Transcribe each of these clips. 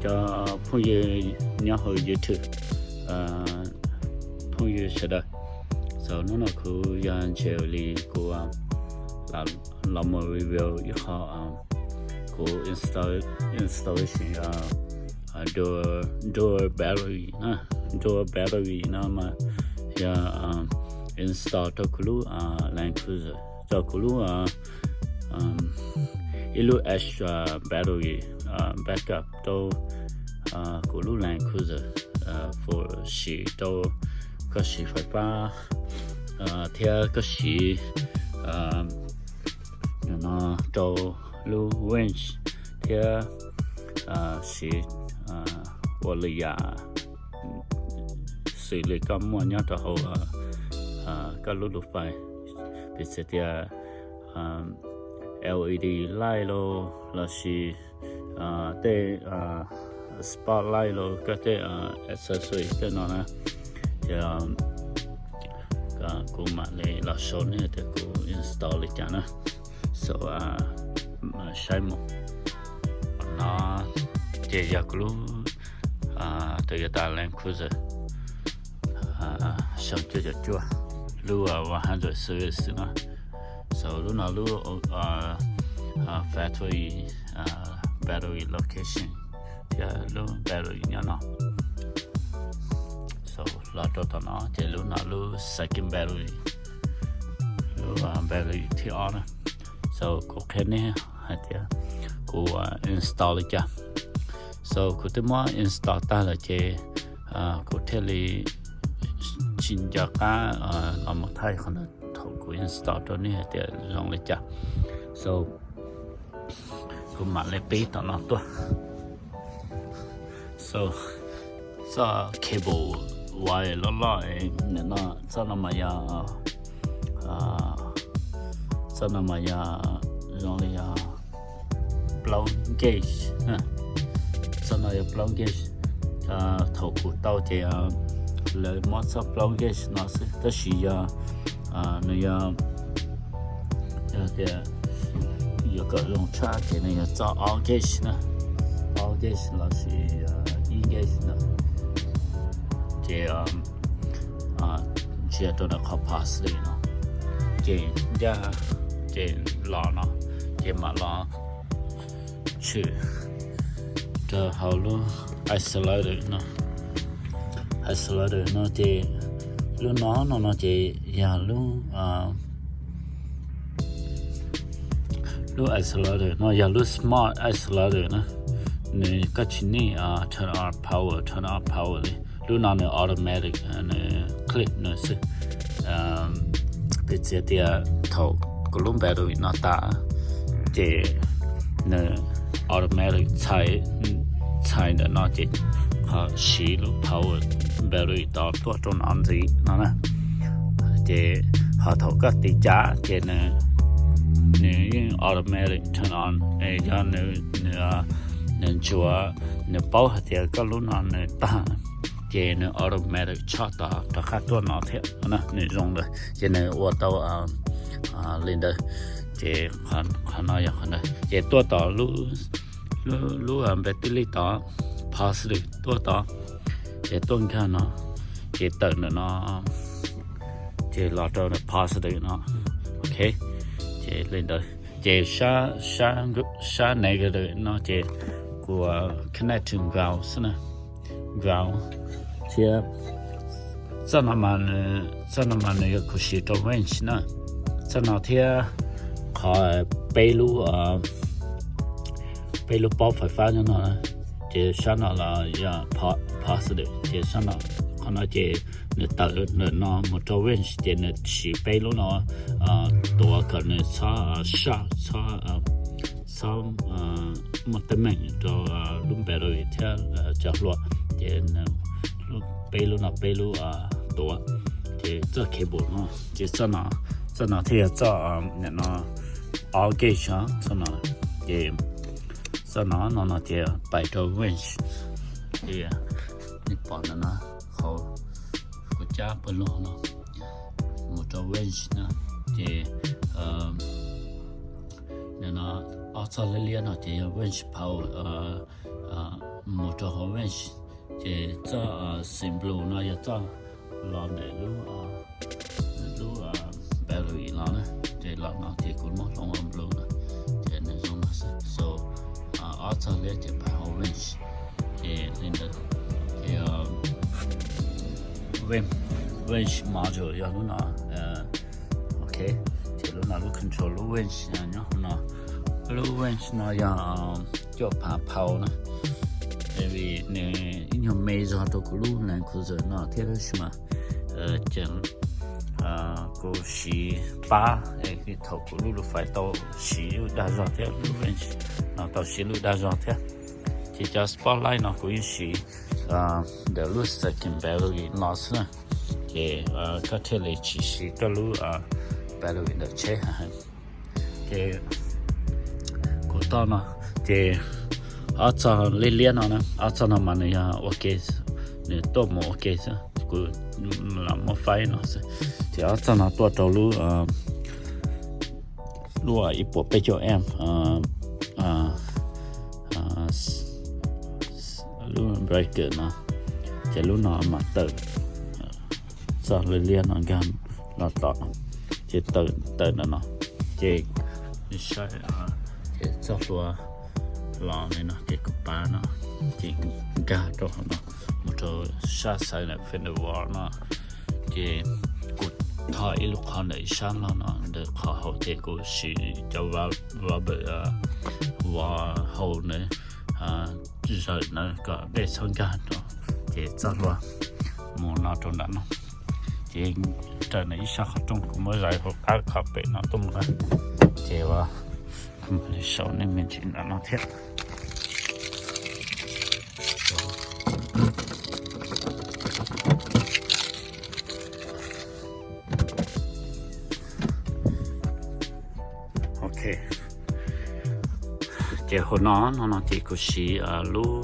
Cov phooj ywg nyob hauv YouTube, phooj ywg sawv daws, so hnub no kuv yog Ntse Lis, kuv los mus review ib qho kuv installation dual battery, dual battery no mas yog install rau kuv lub Land Cruiser, rau kuv lub ib lub extra battery backup rau kuv lub Land Cruiser for siv rau koj siv fais fab thiab koj siv no rau lub winch thiab siv ua lwm yam xws li koj muaj nyob rau hauv koj lub lub fais, piv txwv tias L E D light los sis tej spotlight los koj tej accessory tej no na. Ces kuv mam li los show nej tias kuv install li cas na. So saib mus. No ces yog kuv lub Toyota Land Cruiser xyoo cuaj caum cuaj, lub one hundred series xwb no. So lub no lub factory battery location thiab lub battery nyob no. So los rau tom no ces lub no lub second battery, lub battery thib ob na. So kuv qhia nej hais tias kuv install li cas. So kuv twb muab install tag lawm ces kuv thiaj li tsis nco qab los mus thaij qhov ntawd thaum kuv install rau nej hais tias zoo li cas. So kuv mam li pib tom no tuaj. So txoj cable wire loj loj no, txoj no mas yog, txoj no mas yog zoo li yog plaub gauge. Txoj no yog plaub gauge. Thaum kuv tau ces lawv muab txoj plaub gauge no xwb, tab sis yog nws yog, yog tias yuav kom zoo tshaj ces nws yog txoj ob gauge na, ob gauge los sis ib gauge na. Ces ntsia rau ntawm qhov positive no, ces ncaj, ces los no, ces mam los tshwm rau hauv lub isolator no. Isolator no ces lub no no no ces yog lub, lub isolator no yog lub smart isolator na. Nws koj tsis need turn on power, turn on power li. Lub no nws automatic, nws click nws xwb. Piv txwv tias thaum kuv lub battery no tas ces nws automatic txhais, txhais ntawm no ces qhov siv lub power battery tod tuaj rau no ntxiv no na. Ces ho thaum koj tiv cav ces nws, nws yeej automatic turn on, yog nws, nws ntsuav, nws paub hais tias koj lub no nws tag ces nws automatic tshoj tod rov qab tuaj no thiab na, nws zoo ntawd ces nws ua tau li ntawd. Ces qhov no yog qhov ntawd ces tuaj tod lub, lub battery tod positive tuaj tod, ces tuaj nkag no, ces tawm ntawm no, ces los rau positive no. Ok, ces li ntawd ces sab, sab negative no ces kuv connect to ground xwb na, ground. Thiab txoj no mas, txoj no mas nws yog kuv siv rau winch na. Txoj no thiab qhov peb lub, peb lub pob fais fab nyob no, ces sab no los yog positive, ces sab no, qhov no ces nws tawm ntawm no mus rau winch ces nws siv peb lub no tuav kom nws txhob short, txhob, txhob muaj teeb meem rau lub battery thiab cov hlua. Ces peb lub no peb lub tuav, ces txoj cable no, ces txoj no thiaj yog txoj no ob gauge, txoj no, ces txoj no no no ces pais rau winch. Ces nej pom ntawm no, hauv kuv cab pawg lug no mus rau winch no, ces ntawm no ob txoj liab liab no ces yog winch power, mus rau hauv range, ces txoj xim blue no yog txoj los ntawm lub, lub battery los na, ces los no ces kuv muab hloov ua blue na, ces nws zoo no xwb. So ob txoj liab ces pab hauv range, ces li ntawd, ces range module yog lub no. Ok, ces lub no lub control lub range nyob hauv no. Lub range no yog cuaj phav pound na, vim nws ib nyuag me zog rau kuv lub Land Cruiser no thiab tab sis mas ces kuv siv pab, thaum kuv lub lub fais tau siv lub dag zog thiab, lub range no tau siv lub dag zog thiab. Ces cov spotlight no kuv yeej siv ntawm lub second battery no xwb na, ces koj thiaj li tsis siv koj lub battery ntawm tsheb. Ces kuv toj no, ces ob txog liab liab no na, ob txog no mas nws yog ua ke, nws tuaj mus ua ke xwb, kuv lam muab faib no xwb. Ces ob txog no tuaj rau lub, lub ib puas peb caug amp, lub breaker no, ces lub no mas tawm txoj liab liab no nkag los tom no, ces tawm ntawm no, ces saib, ces txoj hlua los li no ces kuv pav no, ces nkag rau hauv no, mus rau sab xaiv ntawm fender wall no, ces kuv tho ib lub qhov ntawm ib sab los no ntawm qhov hauv, ces kuv siv cov rubber wall hauv ntawd zawm ntawd kom dej txhob nkag rau, ces txoj hlua mus no rau nram no. Ces raws ntawm ib sab qhov rooj kuv muab zais hauv qab qhov pem no tuaj mus na, ces ua kuv mam li sau nej me ntsis nram no thiab. Ok, ces hauv no, no no ces kuv siv lub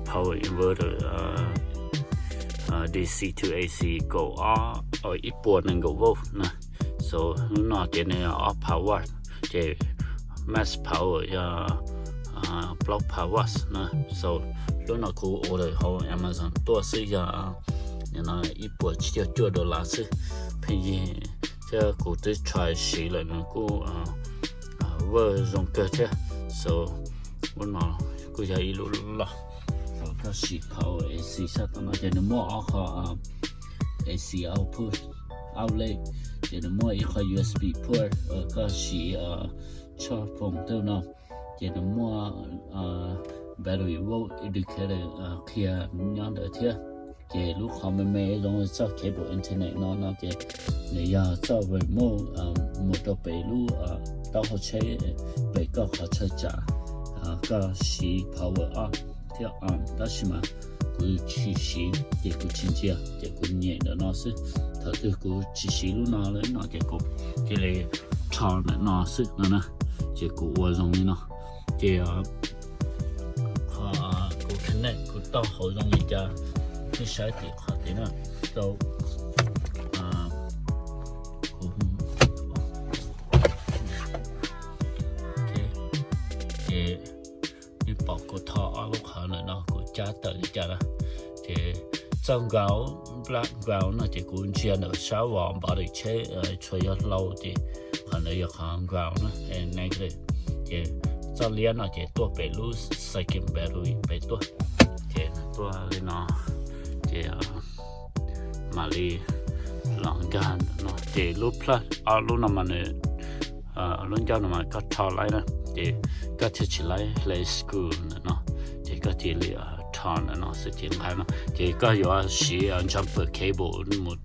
power inverter DC to AC kaum ob, ib puas nees nkaum volt na. So lub no ces nws yog ob phav watt, ces max power yog plaub phav watts na. So lub no kuv order hauv Amazon tuaj xwb, yog ib puas tsib caug cuaj dollar xwb, pheej yig thiab kuv twb try siv lawm nws kuj work zoo kawg thiab. So lub no kuj yog ib lub loj, koj siv power AC sab tom no ces nws muaj ob qho AC output, outlet, ces nws muaj ib qho USB port koj siv tshoj phoom tej no, ces nws muaj battery volt indicator qhia nyob ntawd thiab. Ces lub qhov me me zoo li txoj cable internet no no ces nws yog txoj remote mus rau pem lub taub hau tsheb, pem koj qhov chaw tsam koj siv power off thiab on, tab sis mas kuv tsis siv ces kuv tsis ntsia, ces kuv nyem ntawm no xwb. Thaum twg kuv tsis siv lub no lawm no ces kuv cia li rho ntawm no xwb no na, ces kuv ua zoo li no. Ces qhov kuv connect kuv toj hauv zoo li cas, nej saib tim qhov tid na. So kuv, ces nej pom kuv tho ob lub qhov ntawm no kuv cab tawm li cas na. Ces txoj ground, black ground no ces kuv ntsia ntawm sab vòm body tsheb, tsuas yog hlau ces qhov ntawd yog qhov ground na, negative. Ces txoj liab no ces tuaj pem lub second battery pem tuaj, ces tuaj li no, ces mam li los nkag no. Ces lub plug ob lub no mas nws, lub ncauj no mas koj rho laib na, ces koj thiaj tsis laib hle screw ntawm no, ces koj cia li rho ntawm no xwb ces nqa no. Ces koj yuav siv jumper cable mus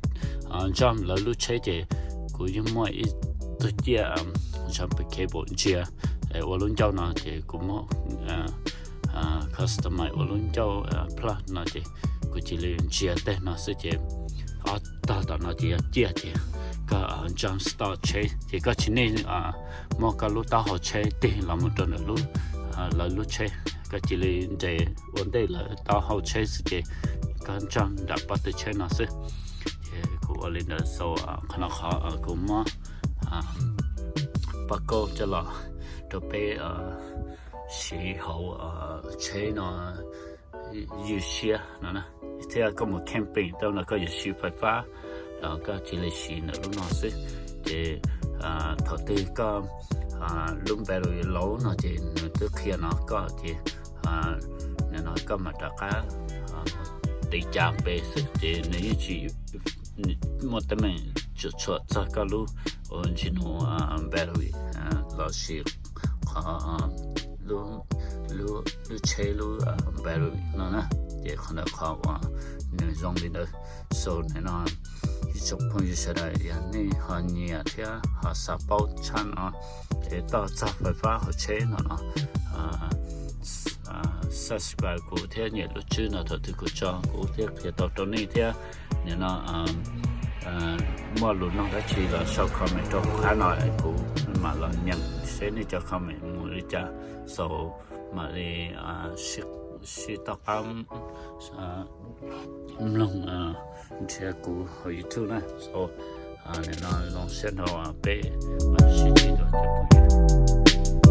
jump lawv lub tsheb, ces kuv yeej muaj ib tug ciaj jumper cable ntsia ua lub ncauj no, ces kuv muab customize ua lub ncauj plug no, ces kuv cia li ntsia tej no xwb. Ces ob tog tom no ces yog ciaj, ces koj jump start tsheb, ces koj tsis nej muab koj lub taub hau tsheb tig los mus rau ntawm lub, lawv lub tsheb, koj cia li nres ua ntej lawv taub hau tsheb xwb ces koj jump nram pob tw tsheb no xwb. Ces kuv ua li ntawd. So qhov no qhov kuv muab pob kauj coj los rau peb siv hauv tsheb no ywj siab no, thiab koj mus camping tau no koj yuav siv fais fab los koj cia li siv ntawm lub no xwb. Ces thaum twg koj lub battery low no ces nws twb qhia no koj ces nim no koj mam rov qab tiv cas pes xwb ces nws yeej tsis muaj teeb meem tsuam txog koj lub original battery los sis qhov lub tsheb lub battery no na. Ces qhov ntawd qhov uas nws zoo li ntawd. So nim no ib tsoom phooj ywg sawv daws yog nej ho nyiam thiab ho xav paub tshaj no es toj txog fais fab hauv tsheb no no subscribe kuv thiab nyem lub tswb no thaum twg kuv tso kuv thiaj qhia tau rau nej thiab. Nim no muaj lus nug dab tsi los sau comment rau hauv qab no es kuv mam los nyeem seb nej cov comment mus li cas. So mam li sib toj qab mloog nrhiav kuv hauv YouTube na. So nim no zoo siab nrho peb mam sib ntsib dua cov phooj ywg.